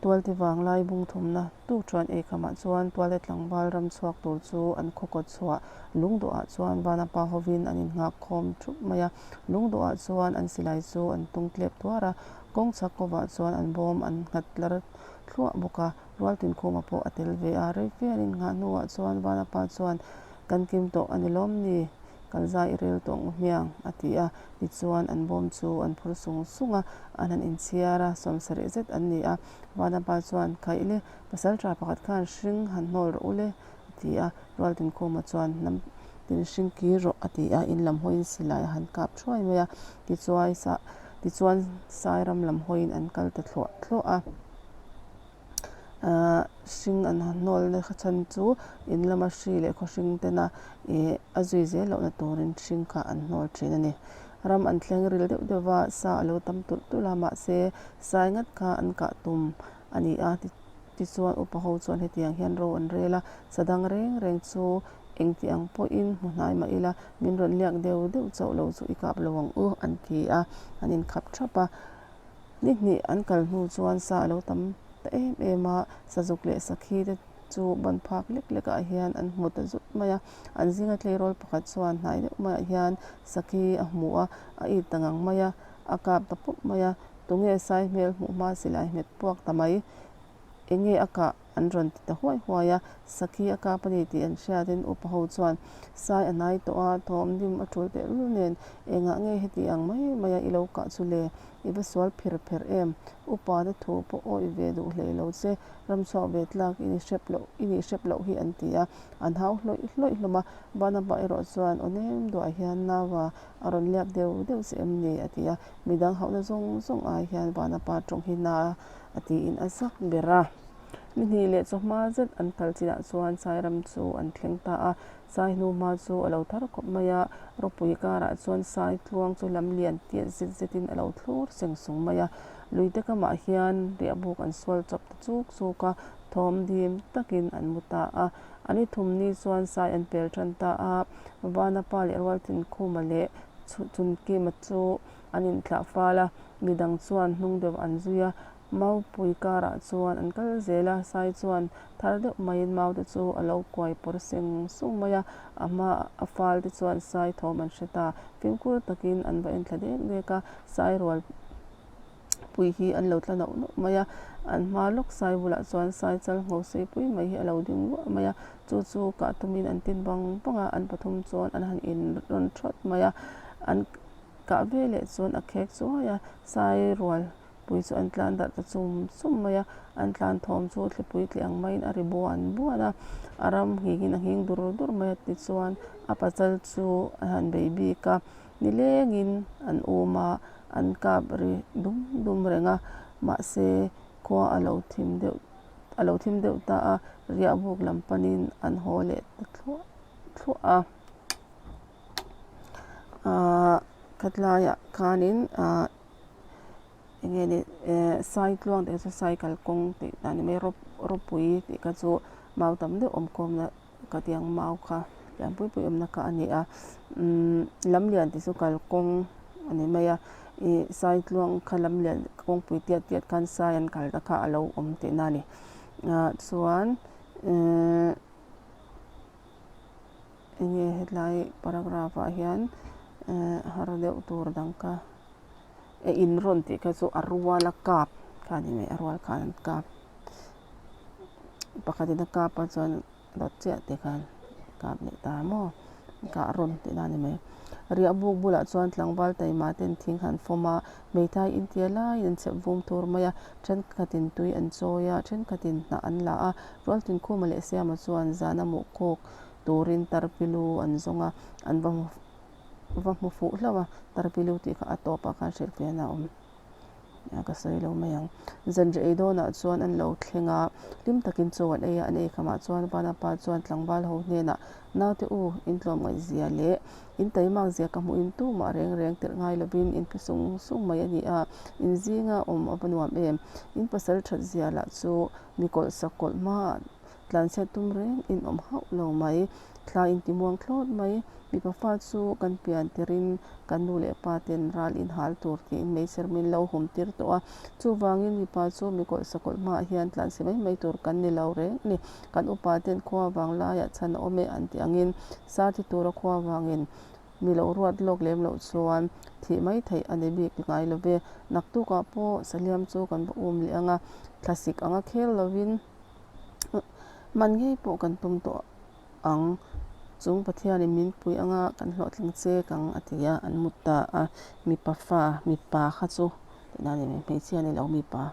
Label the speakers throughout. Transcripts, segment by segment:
Speaker 1: Tualte vanglai bung thumna tuk chuan eikhamah chuan tualte tlangval ram chhuak tur chu an khaw kawt chhuah lungdawhah chuan Vanapa hovin an innghak khawm thup mai a. Lungdawhah chuan an silai chu an tung tlep tuar a, kawng chhak kovah chuan an bawm an nghat tlar thluah bawk a, Rualtinkhuma pawh a tel ve a. Reife an innghah hnuah chuan Vanapa chuan, Kan kim tawh a ni lawm ni? Kal zai i rel tawh ngu hmiang, a ti a. Tichuan, an bawm chu an phur sung sung a, an han inchhiar a, sawmsarih zet an ni a. Vanapa chuan, Khaih le, pasal tha pakhat khan hring han hnawl rawh u le, a ti a. Rualtinkhuma chuan, Hnam tin hring kir rawh, a ti a. In lam hawiin silai a han kap thuai mai a. Tichuai sa, tichuan Sairam lam hawiin an kal ta thluah thluah a. Ahh hring an han hnawl na kha chhan chu in lama hri leh khawhring tena ih a zui zel lohna turin hring kha an hnawl thin a ni. Ram an thleng ril deuh deuh va, sa a lo tam tulh tulh a, mahse sai ngat kha an kah tum a ni a, tichuan upa ho chuan hetiang hian ro an rel a, sa dang reng reng chu engti ang pawhin hmu hnai mah ila min rawn liak deuh deuh chauh lo chu i kap lo ang u an ti a, an inkhap thap a. Ni hnih an kal hnu chuan sa a lo tam ta em em a, sazuk leh sakhi te chu ban phak lek lek ah hian an hmu ta zut mai a. An zinga tleirawl pakhat chuan hnai deuh maiah hian sakhi a hmu a, a it ta ngang mai a, a kap ta pawp mai a, tunge sai hmel hmuh hma silai hmet puak ta mai, enge a kah? An rawn ti ta huai huai a, sakhi a kap a ni tih an hriatin upa ho chuan sai a hnai tawh a, thawm dim a tul tehlul nen engah nge heti ang mai mai a i lo kah chu le? I va sual pher pher em? Upa te thu pawh awih ve duh hlei lo che, ram chhuak ve tlak i ni hrep loh i nih hrep loh hi an ti a, an hau hlawih hlawih hlawm a, Banapa erawh chuan aw nem duah hian naua a rawn liak deuh deuh che em ni? a ti a, midang hauhna zawng zawng ai hian Vanapa tawng hi na a tiin a zak ber a. Ni hnih leh chawhma zet an kal chinah chuan Sairam chu an thleng ta a, Sai hnuhma chu a lo thar khawp mai a, ropui karah chuan Sai tluang chu lam lian tiat zet zetin a lo thlur seng sung mai a. Luite kamah hian riahbuk an sual chawp ta chuk chuk a, thawm dim takin an mu ta a. A ni thum ni chuan Sai an pel tan ta a, Vanapa leh Rualtinkhuma leh Chunkima chu an inthlah fal a, midang chuan hnung deuh an zui a, Maupui karah chuan an kal zel a, Sai chuan thar deuh maiin mau te chu a lo kuai pawr seng sung mai a, a hma a fal te chuan Sai thawm an hre ta, fimkhur takin an va enthla dek dek a, Sai rual pui hi an lo tla nauh nauh mai a, an hma lawk Sai bulah chuan Sai chal ngho sei pui mai hi a lo ding luah mai a, chu chu kah tumin an tin vang vang a, an pathum chuan an han in rawn thawt mai a, an kah veleh chuan a khek chuai a, Sai rual pui chu an tlan darh ta chum chum mai a, an tlan thawm chu thlipui tleh ang maiin a ri buan buan a, a ram nghingin a nghing dur dur mai a tichuan a pachal chu a han bei bik a, nilengin an um a, an kap ri dum dum reng a, mahse khua a lo thim deuh a lo thim deuh ta a, riahbuk lam panin an haw leh ta thluah thluah a. Ahh khatlaiah khanin ahh eng nge ni eh sai tluang tih kha chu sai kalkawng tih dan ni mai a rawpui tih kha chu mau tam deuh awm khawmna ka ti ang mau kha lian pui pui awmna kha a ni a umm lamlian tih chu kalkawng a ni mai a ih sai tluang kha lamlian kawngpui tiat tiat khan sai an kal ta kha a lo awm tihna a ni ah chuan ehh. Enge hetlai paragraph ah hian eh har deuh tur dang kha eh in rawn tih kha chu a rual a kap kha a ni mai a rual khan an kap pakhat in a kap a chuan dawt chiah te khan kap leh ta maw kah rawn tih na a ni mai riah buk bulah chuan tlangval taima ten thing han fawm a hmeithai intia laiin an chhep vum tur mai a thenkhatin tui an chawi a thenkhatin hnah an la a Rualtinkhuma leh Siama chuan zana muhkhawk turin tarpilu an zawng a, an va hmu va hmu fuh hlauh a, tarpilu tih kha a tawpah khan hrilhfiahna a awm a ka sawi lo mai ang. Zanriah ei dawnah chuan an lo thleng a, hlim takin chaw an ei a, an ei khamah chuan Vanapa chuan tlangval ho hnenah, Naute u, in tlawmngaihzia leh in taimakzia ka hmuhin tumah reng reng tirh ngai lovin in phe sung sung mai a ni a, in zinga awm a va nuam em? In pasal thatzia lah chu mi kawlh sak kawlh hmaah Tlanchhiat tum reng in awm hauh lo mai. Thla intimuang thlawt mai. Mipa fa chu kan pian tirhin kan nu leh pa ten ral inhal tur tiin meichher min lo hum tir tawh a. Chuvangin mipa chu mikawlh sakawlh hmaah hian tlanchhe mai mai tur kan ni lo reng a ni. Kan upa ten khua vang laiah chhan a awm e an tih angin sar thi tura khua vangin mi lo ruat lawk lem loh chuan thih mai theih a ni bik ngai lo ve. Naktukah pawh sahliam chu kan va um leh ang a, thlasik anga khel lovin man ngei pawh kan tum tawh ang. Chung Pathianin min pui anga kan hlawhtling che kang a ti a, an mut ta a. Mipa fa, mipa kha chu tihna a ni mai, hmeichhia a ni lo mipa.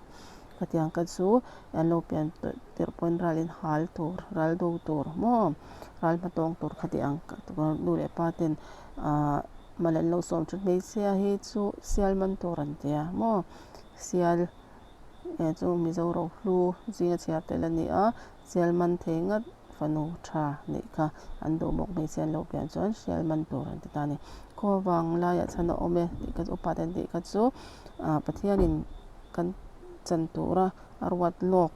Speaker 1: Khatiang kha chu an lo pian tirh pawhin ral in hal tur, ral do tur maw, ral hmatawng tur khati ang nu leh pa ten ahh mal an lo sawm thin. Hmeichhia hi chu sial man tur an tia maw, sial eh chu Mizo rohlu zinga chhiar tel a ni a, sial man thei ngat fanu tha neih kha an duh bawk. Hmeichhia an lo pian chuan sial man tur an ti ta a ni. Khaw vang laiah chhan a awm e tih kha chu upa te an tih kha chu ah Pathianin kan chan tura a ruat lawk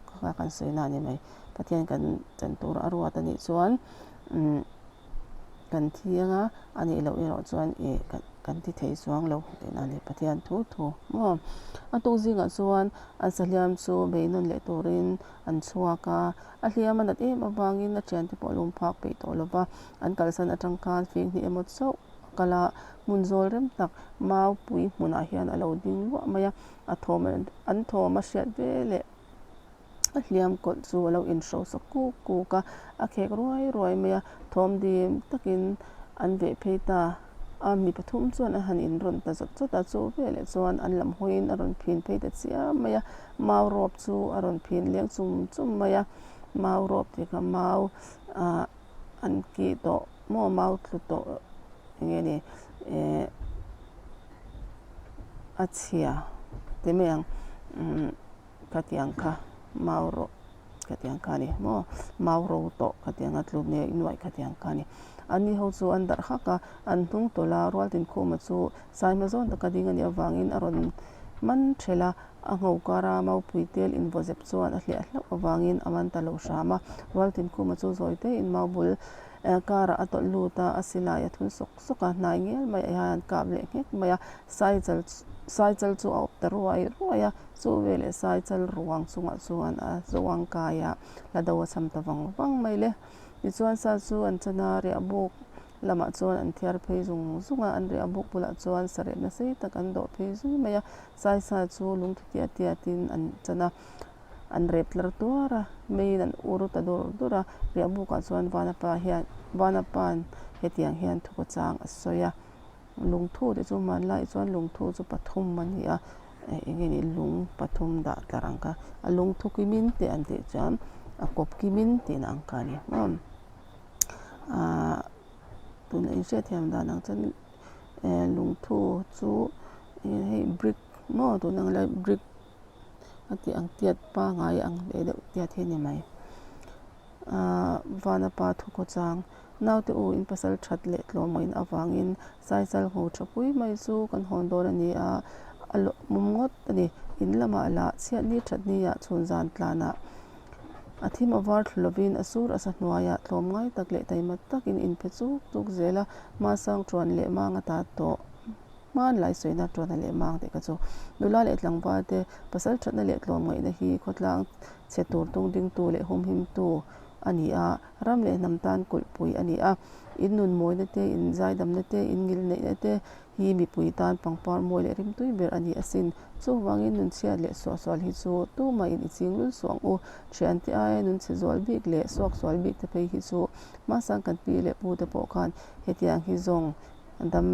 Speaker 1: kha kan sawi na a ni mai. Pathian kan chan tura a ruat a nih chuan umm kan thi anga a nih loh erawh chuan ih kan ti thei chuang lo tihna a ni Pathian thu thu maw. A tuk zingah chuan an sahliam chu bei nawn leh turin an chhuak a, a hliam a nat em avangin a thiante pawh a lum phak peih tawh lo va, an kalsan atang khan fing hnih emaw chauh a kal a, hmun zawl rem tak maupui hmunah hian a lo ding luah mai a, a thawm an thawm a hriat ve leh a hliam kawlh chu a lo inhrosa kuk kuk a, a khek ruai ruai mai a, thawm dim takin an veh phei ta a, mi pathum chuan a han inrawn ta zawt zawt a, chu veleh chuan an lam hawiin a rawn phin phei ta chiam mai a, mau rawp chu a rawn phin leng chum chum mai a, mau rawp tih kha mau ah an kih tawh maw mau tlu tawh eng nge ni eh a chhia ti mai ang umm khatiang kha mau rawh khatiang kha a ni maw mau ro tawh khatiang a tlu nge nuaih khatiang kha a ni an ni ho chu an darh hak a an hnung tawlh a rual tinkhuma chu sai hma zawn taka ding a nih avangin a rawn man thelh a a ngho kara maupui tel invaw zep chuan a hliah hlauh avangin a man ta lo hram a rual tinkhuma chu zawi te in mau bul karah a tawlh lut a a silai a thun sawk sawk a hnai ngel mai ah hian an kap leh nghek mai a sai chal sai chal chu a awp ta ruai ruai a. Chu veleh sai chal ruang chungah chuan a zawng kai a, hla do a cham ta vang vang mai le. Tichuan sa chu an chan a, riah buk lamah chuan an thiar phei zung zung a, an riah buk bulah chuan sarepna sei tak an dawh phei zui mai a. Sai sa chu lungthu tiat tiatin an chan a, an rep tlar tuar a, meiin an ur ta dur dur a. Riah bukah chuan Vanapa hian Vanapa'n hetiang hian thukhawchang a sawi a. Lungthu te chu hmanlai chuan lungthu chu pathum a ni a eng nge ni lung pathum dah tlar ang kha a lungthu kimin te an tih chuan a kawp kimin tihna ang kha a ni maw ahh tuna in hriatthiam dan ang chuan eh lungthu chu hei brick maw tuna ang lai brick a tih ang tiat pangai ang ve deuh tiat hi a ni mai. Ahh Vanapa thukhawchang naute u in pasal that leh tlawmngaiin avangin Saisal ngho tha pui mai chu kan hawn dawn a ni a, a lawmawm ngawt a ni. In lamah lah chhiatni thatni ah chhun zan tlanah a thim a var thlu lovin a sur a sa hnuaiah tlawmngai tak leh taima takin in pe chuk chuk zel a, hmasang tuan leh mang a ta tawh. Hmanlai sawina tuana leh mang tih kha chu nula leh tlangval te pasal thatna leh tlawmngaihna hi khawtlang chhe tur tung dingtu leh humhimtu a ni a, ram leh hnam tan kulhpui a ni a. In nun mawina te, in zaidamna te, in ngilneihna te hi mipui tan pangpar mawi leh rimtui ber a ni asin. Chuvangin nun chhiat leh suahsual hi chu tumahin i ching lul suh ang u. Thiante aia nun chhe zual bik leh suaksual bik te phei hi chu hmasang kan pi leh pu te pawh khan hetiang hi zawng dam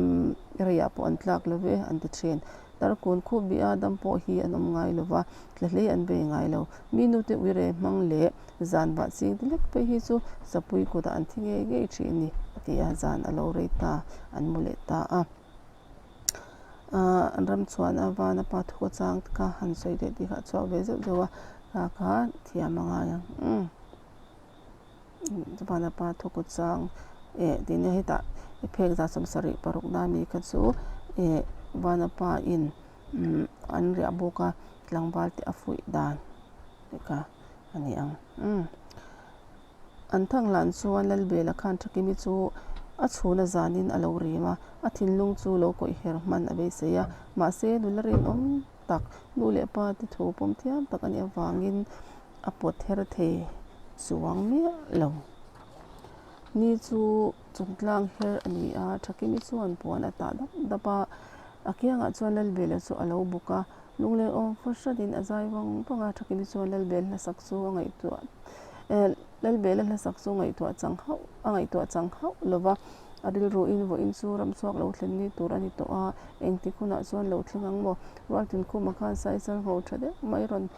Speaker 1: reiah pawh an tlak lo ve an ti thin. Tarkun khup bih a dam pawh hi an awm ngai lo va, tla hlei an bei ngai lo. Mi nute uire hmang leh zan vah ching te lek phei hi chu sapui kutah an thi ngei ngei thin ni a ti a, zan a lo rei ta, an mu leh ta a. Aaa an ram chhuan a van a pa thu a chang te kha han sawi leh tih kha a chhuak ve zeuh zeuh a, kha kha thiam a ngai ang umm. Vanapa thawkawt chang eh tih nia hetah phek za 76 na mi kha chu eh Vanapa in umm an riah bawk a tlangval te a fuih dan tih kha a ni ang umm. An thang hlan chuan Lalbela khan Thakimi chu a chhuna zanin a lo rim a, a thinlung chu lo kawih her hman a beisei a, mahse nula rinawm tak, nu leh pa te thu pawm thiam tak a nih avangin a pawt her thei chuang miah lo. Ni chu chungtlang her a ni a, Thakimi chuan puan a tah dap dap a, a kiangah chuan Lalbela chu a lo bawk a, lungleng awm fahranin a zai vang vang a, Thakimi chuan Lalbel hlasak chu a ngaihtuah Lalbela hlasak chu ngaihtuah chang hauh a ngaihtuah chang hauh lo va, a rilruin vawiin chu ramchhuak lo thlen ni tur a ni tawh a, engtik hunah chuan lo thleng ang maw? Rualtinkhuma khan Saisal ngho tha deuh mai rawn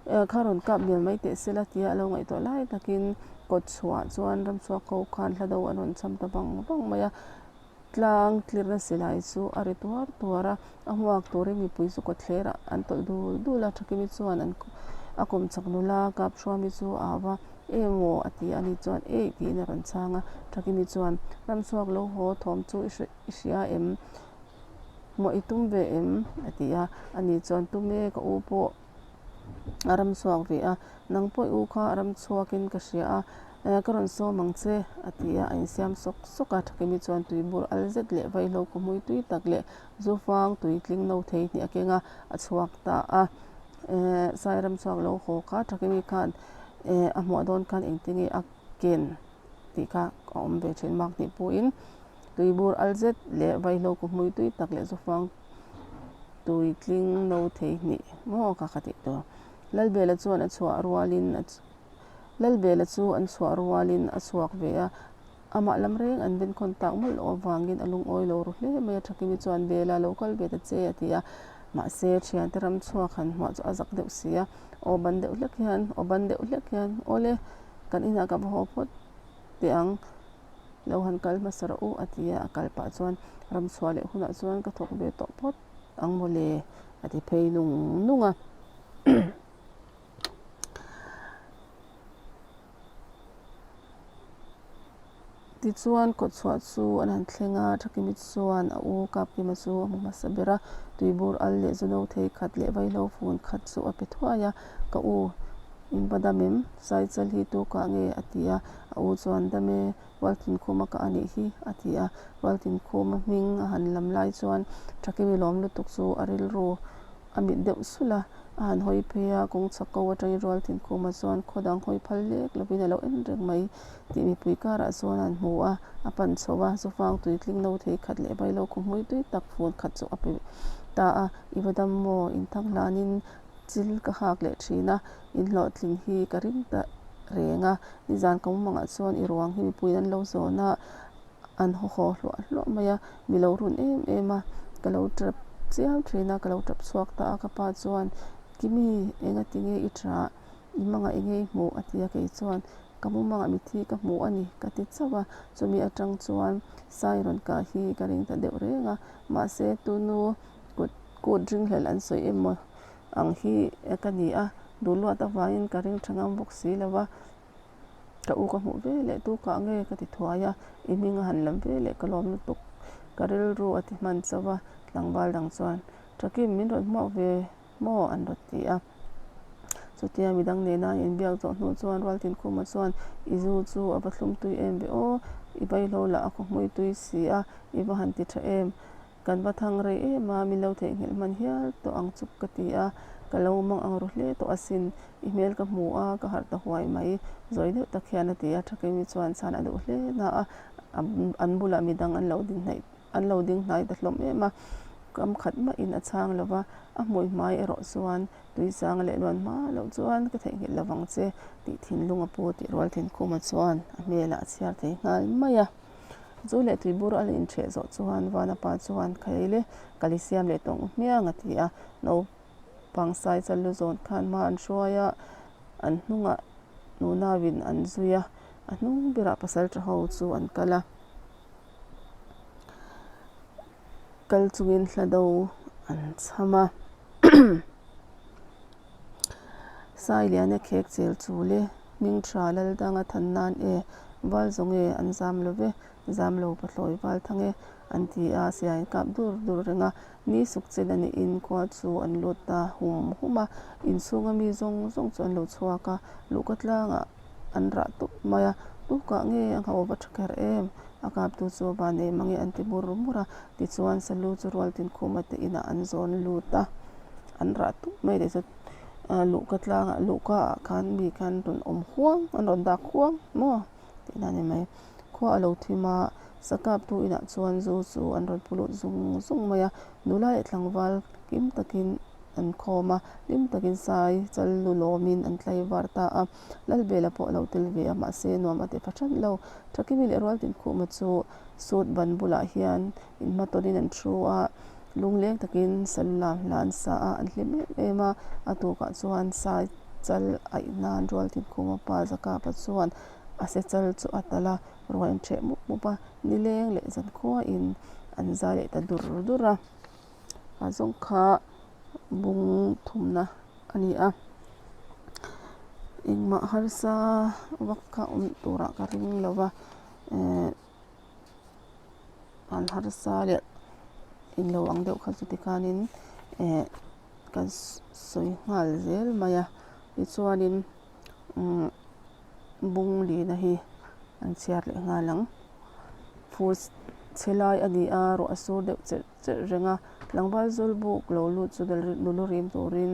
Speaker 1: kha rawn kap mial mai teh se la tia a lo ngaihtuah lai takin kawt chhuah chuan ramchhuak ho khan hla do an rawn cham ta vang vang mai a. Tlang tlirna silai chu a ri tuar tuar a, a hmuak turin mipui chu kawtthlerah an tawlh dul dul a, Thakimi chuan an a kawm chak nula Kaphruami chu a au va, Emaw a ti a ni chuan Eih tiin a rawn chhang a, Thakimi chuan Ramchhuak lo haw thawm chu i hria em? Hmuah i tum ve em? a ti a, ani chuan Tum e ka u pawh a ram chhuak ve a, nang pawh i u kha a ram chhuakin ka hria a, ka rawn sawm ang che a ti a, a insiam sawk sawk a, Thakimi chuan tuibur al zet leh vaihlo khawhmui tui tak leh zufang tui tling no thei hnih a keng a, a chhuak ta a, Sai ram chhuak lo haw kha Thakimi khan a hmuah dawn khan engtin nge a ken tih kha a awm ve thin mak tih pawhin tuibur al zet leh vaihlo khawhmui tui tak leh zufang tui tling no thei hnih maw kha kha tih tur. Lalbela chuan a chhuah rualin a Lalbela chu an chhuah rualin a chhuak ve a, amah lam reng an benkhawn tak mawlh loh avangin a lungawi lo ru hle mai a, Thakimi chuan Bela lo kal ve ta che a ti a, mahse thiante ram chhuak han hmuah chu a zak deuh si a, aw ban deuh hlek hian aw ban deuh hlek hian awle kan inah ka va haw phawt teh ang. Lo han kal hmasa rawh u a ti a, a kal pah chuan ram chhuah leh hunah chuan ka thawk ve tawh phawt ang mawle a ti phei nung nung a. Tichuan kawtchhuah chu an han thleng a, Thakimi chuan a u Kapkima chu a hmu hmasa ber a, tuibur al leh zuno thei khat leh vaihlo fun khat chu a pe thuai a, ka u in va dam em? Saichal hi tu kah nge? a ti a, a u chuan dam e, Rualtinkhuma kah a nih hi a ti a, Rualtinkhuma hming a han lam lai chuan Thakimi lawm lutuk chu a rilru a mit deuh sulh a, a han hawi phei a, kawng chhak ko atangin Rualtinkhuma chuan khaw dang hawi phal lek lovin a lo en reng mai tih mipui karah chuan an hmu a, a pan chho a, chufang tuitling no thei khat leh vailo khawhmui tui tak fun khat chu a pe ta a, i va dam maw inthang hlanin chil ka hak leh thin a, inhlawhtling hi ka ring ta reng a, nizan ka mumangah chuan i ruang hi mipuiin an lo zawn a, an haw haw hluah hluah mai a, mi lo run em em a, ka lo tap chiam thin a, ka lo tap chhuak ta a, ka pa chuan Kimi enga tinge i tah? I mangah enge i hmuh? a ti a, kei chuan ka mumangah mithi ka hmu a ni ka ti chauh a, chumi atang chuan sai rawn kah hi ka ring ta deuh reng a, mahse tunu kut kut ringhlelh an sawi emaw ang hi ka ni a, duh luat avangin ka ring tha ngam bawk si lo va, ka u ka hmuh ve leh tu kah nge ka ti thuai a, i hming a han lam ve leh ka lawm lutuk ka rilru a ti hman chauh a, tlangval dang chuan Thakim min rawn hmuak ve maw an rawn ti a. Chutia midang nena an inbiak zawh hnu chuan Rualtinkhuma chuan i zu chu a va thlum tui em ve aw, i vaihlo lah a khawhmui tui si a, i va han ti tha em, kan va thang rei em a, min lo theihnghilh hman hial tawh ang chu ka ti a, ka lo mang ang ru hle tawh asin, i hmel ka hmu a, ka harh ta huai mai, zawi deuh tak hian a ti a, Thakimi chuan chhan a duh hle na a, an bulah midang an lo din hnaih. An lo ding hnai ta hlawm em a, kam khat mahin a chhang lo va, a hmui hmai erawh chuan tui chang leh luan hma loh chuan ka theihnghilh lo vang che tih thinlung a pu tih rual thinkhuma chuan a hmelah a chhiar thei nghal mai a. Zu leh tuibur a la inchheh zawh chuan Vanapa chuan Khaile kal i siam leh tawng hmiang a ti a, naupang sai chal lu zawn khan hma an hruai a, an hnungah nunauin an zui a, a hnung berah pasal tha ho chu an kal a. Kal chungin hla do an chham a Sailiana khek chel chul e hming tha lal danga than nan e val zawng e an zam lo ve zam lo pathlawi val thang e an ti a siai kap dur dur reng a ni suk chen a niin khua chu an lut ta hum hum a inchhunga mi zawng zawng chu an lo chhuak a luhka tlangah. an rah tup mai a, tukah nge a ngho va tha kher em? A kaptu chu a van nei mange an ti mur mur a, tichuan salu chu Rualtinkhuma te inah an zawn lut a, an rah tup mai tih chu luhka tlangah luhka ah khan mi khan rawn awm huang an rawn dak huang maw tihna a ni mai. Khua a lo thim a, sakaptu inah chuan zu chu an rawn pu lut zung zung mai a, nula leh tlangval kim takin an khawm a, hlim takin sai chal lu lawmin an tlai var ta a, Lalbela pawh a lo tel ve a, mahse nuam a ti fa that lo. Thakimi leh Rualtinkhuma chu suit ban bulah hian inhmatawnin an thu a, lungleng takin salu lam hla an sa a, an hlim em em a, a tukah chuan sai chal aih nan Rualtinkhuma pa Zakapa chuan a se chal chu a talh a, ruai an ṭheh mup mup a, nileng leh zankhuain an zai leh ta dur dur a. A zawng kha bung thumna a ni a, engmah harsa vak kha awm turah ka ring lo va, ehh an harsa leh englo ang deuh kha chu tikhanin ehh kan sawi nghal zel mai a, tichuanin umm bung lina hi an chhiar leh nghal ang. Fur chhe lai a ni a, ruah a sur deuh cherh cherh reng a, tlangval zawl buk lo lut chu nulu rim turin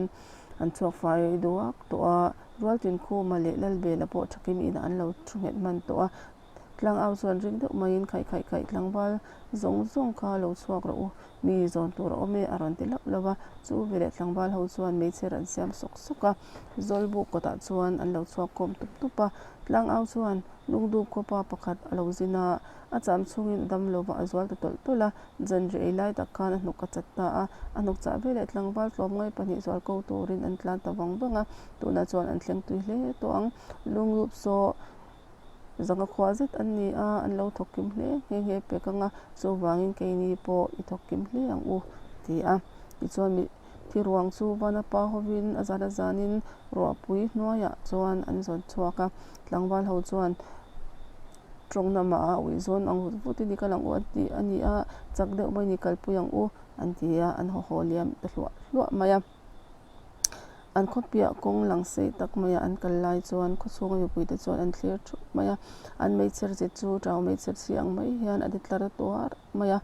Speaker 1: an chhuak fai duak tawh a, Rualtinkhuma leh Lalbela pawh thakim inah an lo thu nghet hman tawh a, tlangau chuan ring deuh maiin khaih khaih khaih tlangval zawng zawng kha lo chhuak rawh u, mi zawn tur a awm e a rawn ti lauh lauh a, chu veleh tlangval ho chuan meichher an siam sawk sawk a, zawl buk kawtah chuan an lo chhuak khawm tup tup a, tlangau chuan Lungdup khawpa pakhat a lo zin a, a cham chhungin a dam lova a zual ta tawlh tawlh a, zanriah ei lai tak khan a hnuk a chat ta a, a hnuk chah veleh tlangval tlawmngai pahnih zual ko turin an tlan ta vang vang a, tunah chuan an thleng tui hle tawh ang. Lungdup saw zanga khua zet an ni a, an lo thawk kim hle nghe nghe pek ang a, chuvangin keini pawh i thawk kim hle ang u, ti a. Tichuan mi. Thi ruang chu vana pa hovin a zan a zanin ruahpui hnuaiah chuan an zawn chhuak a, tlangval ho chuan tawng namah a uih zawn ang vut vutin i kal ang u an ti a ni a, chak deuh mai ni kalpui ang u an ti a, an haw haw liam ta hluah hluah mai a. An khaw piah kawng lang sei tak maia an kal lai chuan khaw chhunga mipuite chuan an thlir thup mai a, an meichher zet chu tau meichher chhi ang mai hian a ti tlar tuar mai a,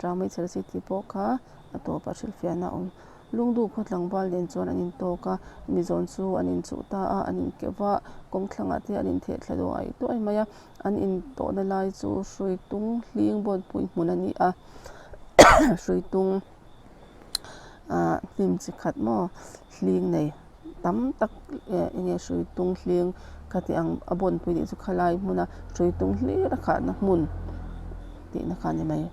Speaker 1: tau meichher chhi tih pawh kha a tawpah hrilhfiahna a awm. Lungduh khaw tlangval nen chuan an intawk a, mizawn chu an inchuh ta a, an inkeuh va, kawng thlangah te an intheh thla duai duai mai a, an intawhna lai chu hrui tung hling bawnpui hmun a ni a, hrui tung ah hnim chi khat maw hling nei tam tak eh eng nge hrui tung hling ka tih ang a bawnpui tih chu khalai hmuna hrui tung hlir a khahna hmun tihna kha a ni mai.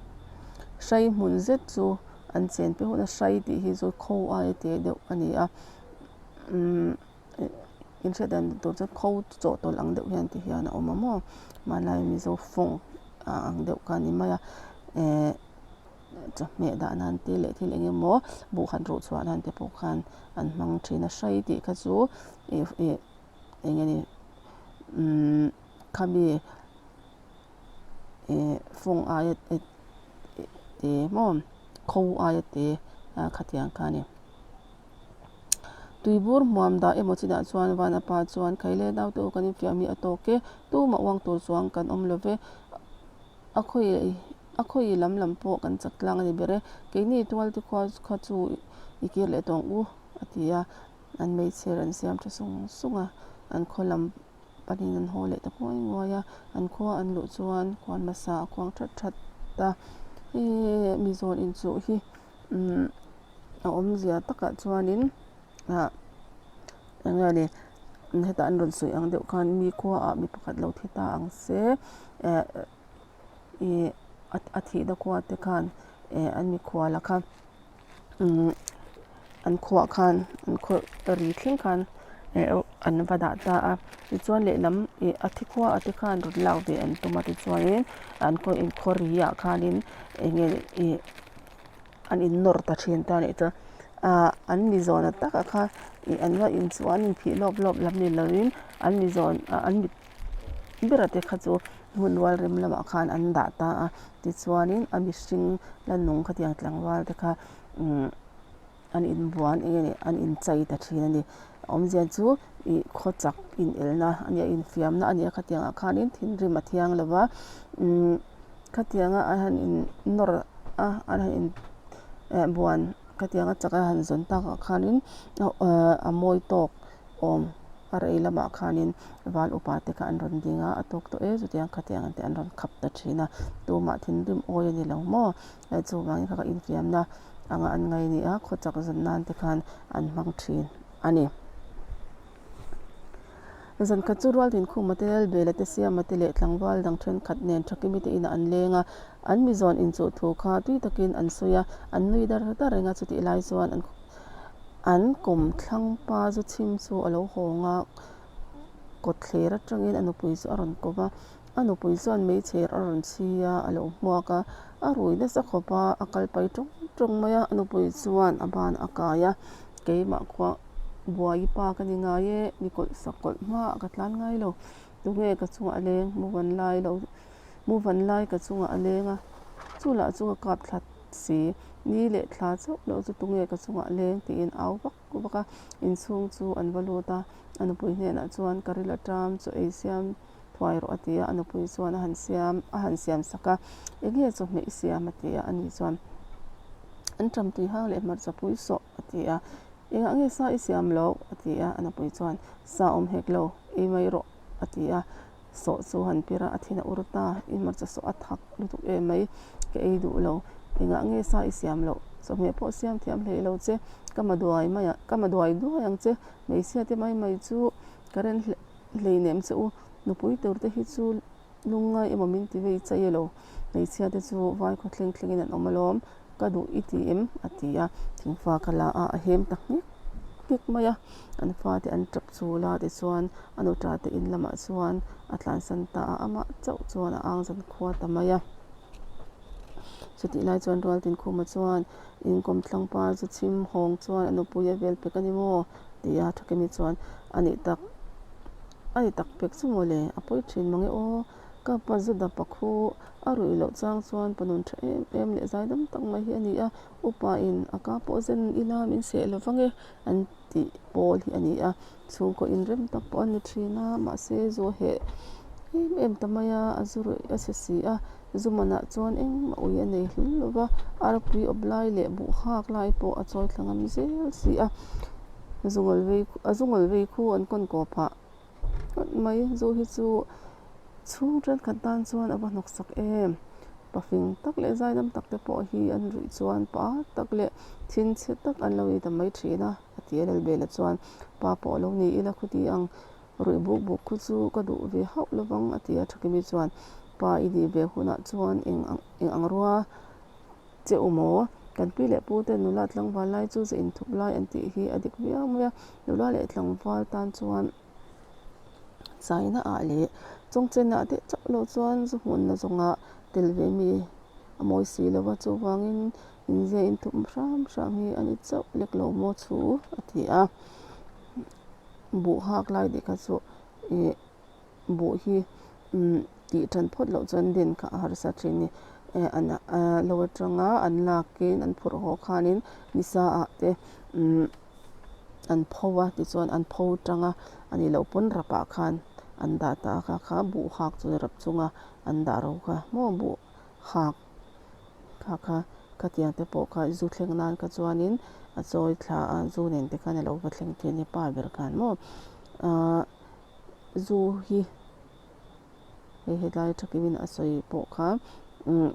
Speaker 1: Hrai hmun zet chu an chen pe hun a, hrai tih hi chu kho aia te deuh a ni a, umm inhriat dan tur chuan kho chawhtawlh ang deuh hian ti hian a awm a maw hmanlai mizo fawng ang deuh kha a ni mai a, ehh chawhmeh dah nan te leh thil eng emaw buh han ruh chhuah nan te pawh khan an hmang thin a, hrai tih kha chu ih ih eng nge ni umm khami. eh fawng aia te maw kho aia te ah khatiang kha a ni. Tuibur hmuam dah emaw chinah chuan Vanapa chuan Khaile naute u kan infiah mi a tawk e, tumah uang tur chuang kan awm lo ve, a khawi a khawi lam lam pawh kan chak tlang a ni ber e, keini tualte khua kha chu i kir leh tawh ang u a ti a, an meichher an siam tha sung sung a, an khaw lam. Panin an haw leh ta nguai nguai a, an khua an luh chuan khuan hmasa a khuang that that a, hei mizawn inchuh hi umm a awmzia takah chuanin ah eng nge ni hetah an rawn sawi ang deuh khan mi khuaah mi pakhat lo thi ta ang se eh ih a thihna khua te khan eh an mikhuala kha. umm an khuah khan an khaw ri thleng khan eh an va dah ta a tichuan lehlam ih a thi khua te khan rawn lak ve an tum a tichuanin an khaw inkhaw ri ah khanin eng nge ih an in nawr ta thin ta a nih chuan ah an mi zawhna takah khan ih an va inchuh an inphih lawp lawp lam ni lovin an mi zawn ah an mi bera te kha chu hmun rual rem lamah khan an dah ta a tichuanin a mihring la nung khatiang tlangval te kha umm an inbuan eng nge ni an inchei ta thin a ni. Awmzia chu ih khaw chak inelna a nia, infiamna a nia khatiangah khanin thinrim a thiang lo va, umm khatianga an han in nawr a, an han in eh buan khatianga chak a han zawn takah khanin a mawi tawk awm a rei lamah khanin val upa te kha an rawn ding a, a tawk tawh e chutiang khatiang te an rawn khap ta thin a, tumah thinrim awi a ni lo maw? Chuvangin kha ka infiamna anga an ngai ni a, khaw chak zawn nan te khan an hmang thin a ni. Zan khat chu rual tinkhuma te, Lalbela te, Siama te leh tlangval dang thenkhat nen Thakimi te inah an leng a, an mi zawn inchuh thu kha tui takin an sawi a, an nui dar dar reng a, chutih lai chuan an an kawmthlang pa zu chhim chu a lo hawng a, kawtthler atangin a nupui chu a rawn kawp a, a nupui chuan meichher a rawn chhi a, a lo hmuak a, a rui nasa khawp a, a kal pai tawng tawng mai a, a nupui chuan a ban a kai a, keimah khuah buai pa ka ni ngai e, mi kawlh sak kawlh hmaah ka tlan ngai lo, tunge ka chungah a leng, mu van lai lo, mu van lai ka chungah a leng a, chu lah chu ka kap thla si, ni leh thla chauh loh chu tunge ka chungah a leng tiin au vak vak a, inchhung chu an va lut a, a nupui hnenah chuan ka ril aṭam chaw ei siam thuai rawh a ti a, a nupui chuan a han siam a han siam sak a, enge chawhmeh i siam a ti a, ani chuan an ṭam tui hang leh hmarcha pui sawh a ti a, engah nge sa i siam loh a ti a, a nupui chuan sa awm hek lo ei mai rawh a ti a, sawh chu han pir a, a thin a ur ta, i hmarcha sawh a thak lutuk em mai, ka ei duh lo, engah nge sa i siam loh, chawhmeh pawh siam thiam hlei lo che, ka ma duai mai ah ka ma duai duai ang che, hmeichhia te mai mai chu ka ren hle hleinem che u, nupui tur te hi chu lungngai emaw min ti vei chai elo, hmeichhia te chu vai khaw thleng thlengin an awm alawm, ka duh i ti em? a ti a, thingfa ka la a, a hem ta nghek nghek mai a, an fate an tap chul a, tichuan a nuta te in lamah chuan a tlansan ta a, amah chauh chuan a ang zan khua ta mai a. Chutih lai chuan Rualtinkhuma chuan inkawm tlangpa chu chhim hawng chuan a nupui a vel pek a ni maw? ti a, Thakimi chuan a nih tak a ni tak pek chu maw le, a pawi thin mange aw, ka pa zu dap a khu a ruih loh chang chuan pa nun tha em em leh zaidam tak mai hi a ni a, upa in a ka pawh zen ila min seh lo vang e an tih pawl hi a ni a, chhungkaw inrem tak pawh a ni thin a, mahse zu a heh em em ta mai a, a zu ruih a chhe si a, zu manah chuan engmah ui a nei hlul lo va, arpui awp lai leh buh hak lai pawh a chawi thla ngam zel si a, zu ngawl vei a zu ngawl vei khu an kawn kaw phah ngawt mai, zu hi chu chhung thenkhat tan chuan a va hnawk sak em. Pafing tak leh zaidam tak te pawh hi an ruih chuan pa tak leh thinchhe tak an lo ni ta mai thin a, a ti a Lalbela chuan pa pawh a lo ni ila khuti ang ruih buk buk khu chu ka duh ve hauh lovang a ti a Thakimi chuan pa i nih ve hunah chuan eng ang eng ang rua che u maw kan pi leh pu te nula tlangval lai chu ze inthup lai an tih hi a dik viau mai a nula leh tlangval tan chuan Chaina ah leh chawngchen ah te chauh loh chuan zu hmun na zawngah tel ve mi a mawi si lo va chuvangin inzia inthup hram hram hi a ni chauh lek lo maw chu a ti a buh hak lai tih kha chu ih buh hi umm tih tan phawt loh chuan den kha a harsa thin a ni eh an ah lo atanga an lakin an phurh haw khanin nisa ah te umm. an pho a tichuan an pho tang a a nih loh pawn rapah khan an dah ta a kha kha buh hak chu rap chunga an dah ro kha maw buh hak kha kha khatiang te pawh kha zu thleng nan kha chuanin a chawi thla a zu nen te khan a lo va thleng thin a ni pa ber khan maw ahh zu hi hei hetlai thakin a sawi pawh kha umm.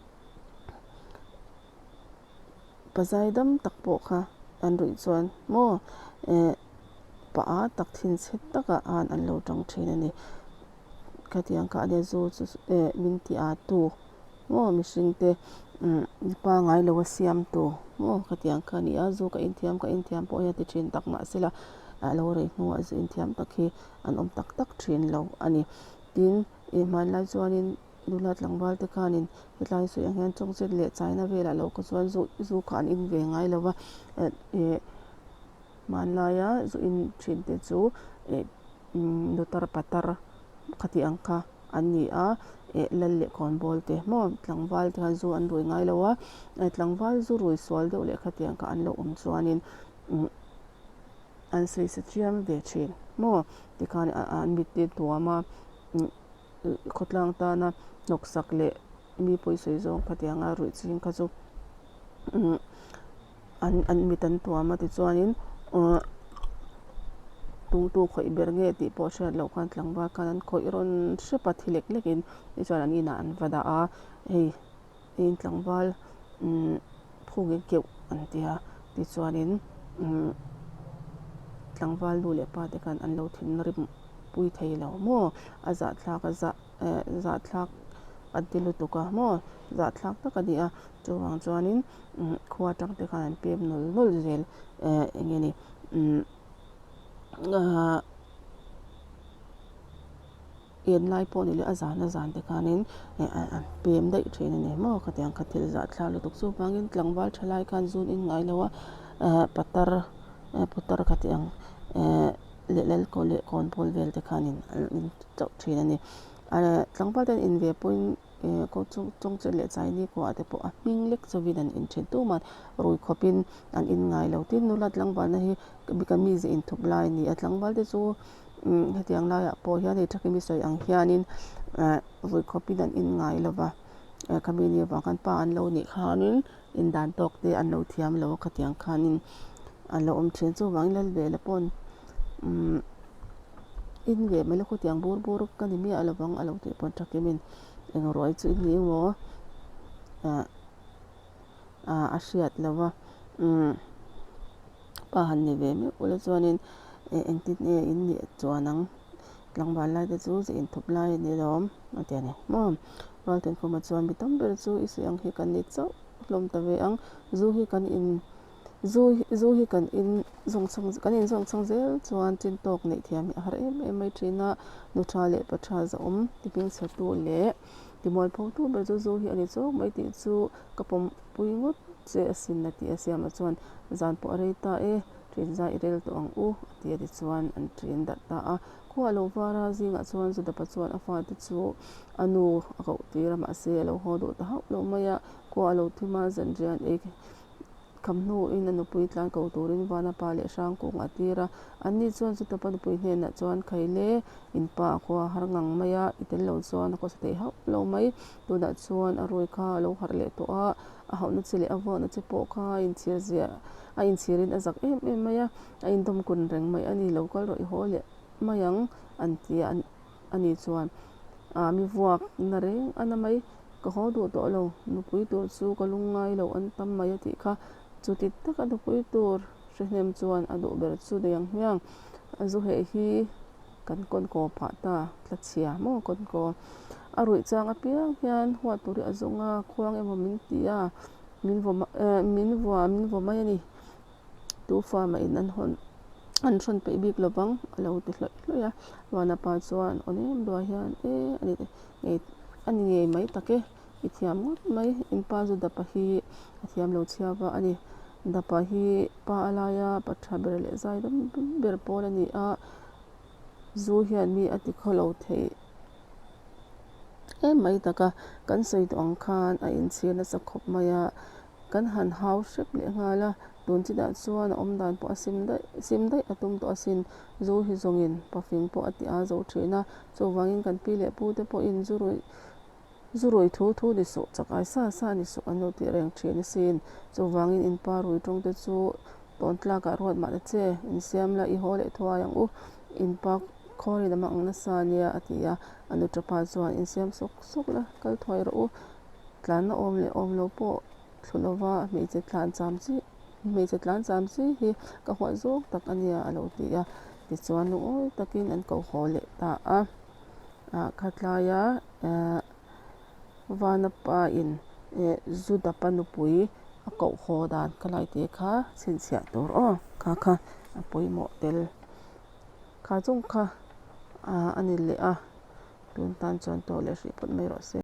Speaker 1: Pazai dam tak pawh kha an ruih chuan maw eh pa a tak thinchhe takah an an lo tang thin a ni. Khatiang kha ania zu chu eh min ti a tu maw mihring te umm mipa ngai lo a siam tu maw khatiang kha a ni a zu ka inthiam ka inthiam pawh hi a ti thin tak mahsela a lo rei hnuah zu inthiam tak hi an awm tak tak thin lo a ni. Tin ih hmanlai chuanin. Nula tlangval te khanin hetlai sawi ang hian chawngchen leh chaina velah lo kha chuan zu zu kha an in ve ngai lo va eh hmanlaia zu in thin te chu eh nutar patar khati ang kha an ni a eh lal leh khawnbawl te maw tlangval te khan zu an rui ngai lo a tlangval zu rui sual deuh leh khatiang kha an lo awm chuanin. an sawi sa chiam ve thin maw? Tikhan an mit te tuam a, khawtlang tana hnawksak leh mi pawisawi zawng khatianga ruih ching kha chu an an mit an tuam a tichuanin tungtu khawih ber nge tih pawh hriat loh khan tlangval khan an khawih rawn hrep a thi lek lek in tichuan an inah an va dah a hei in tlangval phungin keuh an ti a tichuanin tlangval nu leh pa te khan an lo thinrim pui thei lo maw a zahthlak a zah eh zahthlak an ti lutuk a maw zahthlak tak a ni a chuvang chuanin khua atang te khan an pem nawl nawl zel eh eng nge ni umm en lai pawh ni leh a zan a zan te khanin eh an pem daih thin a ni maw khatiang kha thil zahthlak lutuk chuvangin tlangval tha lai khan zun in ngai lo a eh patar eh putar khatiang eh leh lal kaw leh kawn pawl vel te khanin an in chauh thin a ni eh tlangval te an in ve pawhin eh kaw chung chawngchen leh chaini kuah te pawh a hming lek chauhin an in thin tuman rui khawpin an in ngai lo tin nula tlangvalna hi ka mize inthup lai a ni a tlangval te chu umm hetiang laiah pawh hian hei thakimi sawi ang hianin eh rui khawpin an in ngai lo va eh khami ni avang khan pa an lo nih khanin indan tawk te an lo thiam lo a khatiang khanin an lo awm thin chuvangin Lalvela paw'n umm in ve mai la khawtiang bur bur ka ni miah lo vang a lo tih pawn thakimin eng ruai chu i ni emaw ah ah a hriat lo va umm pa han ni ve meuh ula chuanin eh engtin nge in nih chuan ang tlangval lai te chu ze inthup lai a ni lawm a ti a ni maw Rualtenkhuma chuan mi tam ber chu i sawi ang hi kan ni chauh hlawm ta ve ang zu hi kan in zu zu hi kan in zawng chhang kan in zawng chhang zel chuan chin tawk neih thiam hi a har em em mai thin a nu tha leh pa tha zahawm ti hmingchhe tu leh Timualpho tu ber chu zu hi a ni chawk mai tih chu ka pawmpui ngawt che asin a ti a, Siama chuan zan pawh a rei ta e, ṭin zai i rel tawh ang u a ti a tichuan an ṭin darh ta a. Khua a lo var a, zingah chuan Zudapa chuan a fate chu a nu a koh tir a, mahse a lo haw duh ta hauh lo mai a, khua a lo thim a, zanrian ei Kham hnuin a nupui tlan ko turin Vanapa leh Hrangkung a tir a. Anni chuan Chutapa nupui hnenah chuan, Khaile, in pa a khua har ngang mai a, i tel lo chuan a khawsa thei hauh lo mai. Tunah chuan a rui kha a lo harh leh tawh a, a hauhna che leh a vuakna che pawh kha a inchhir zia, a inchhirin a zak em em mai a, a indawm kun reng mai a ni, lo kal rawh i haw leh mai ang, an ti a. Ani chuan, Aa mi vuak na reng a na mai, ka haw duh tawh lo, nupui tur chu ka lung ngai lo an tam mai a tih kha. Chuti taka nupui tur hre hnem chuan a duh ber chu nei ang hmiang. A zu heh hi kan kawnkaw phah ta, tla chhia maw kawnkaw. A ruih chang apiang hian huat tur hi a zawng a, khuang emaw min ti a, min vaw min vua min vaw mai a ni. Tu fa mah in an hawn an hrawn peih bik lo vang a lo ti hlawih hlawih a Vanapa chuan aw nem duai hian e a ni ngei a ni ngei mai tak e i thiam ngawt mai in pa chu Dapa hi a thiam lo chhia va a ni Dapa hi pa a laia pa tha ber leh zai dam ber pawl a ni a zu hian mi a ti khaw lo thei em mai tak a kan sawi tawh ang khan a inchhir nasa khawp mai a. Kan han hau hrep leh nghal a, tun chinah chuan a awm dan pawh a sim daih sim daih a tum tawh asin. Zu hi zawngin pafing pawh a ti a zo thin a, chuvangin kan pi leh pu te pawhin zu ruih zu ruih thu thu ni suh, chak ai sa sa ni suh an lo tih reng thin asin. Chuvangin in pa rui tawng te chu tawn tlakah ruat mah ta che, insiam la i haw leh thuai ang u, in pa khawrin a mang nasa ania a ti a, a nu tapa chuan insiam sawk sawk la kal thuai rawh u. Tlanna awm leh awm lo pawh thlu lova hmeichhe tlan cham chi hmeichhe tlan cham chi hi ka huat zawk tak a nia a lo ti a tichuan lungawi takin an ko haw leh ta a ah khatlaia eh Vanapa in eh Zudapa nupui a koh haw dan ka lai te kha chhinchhiah tur aw kha kha a pawimawh tel kha chung kha ah a ni leh a tun tan chuan tawh leh hrih phawt mai rawh se.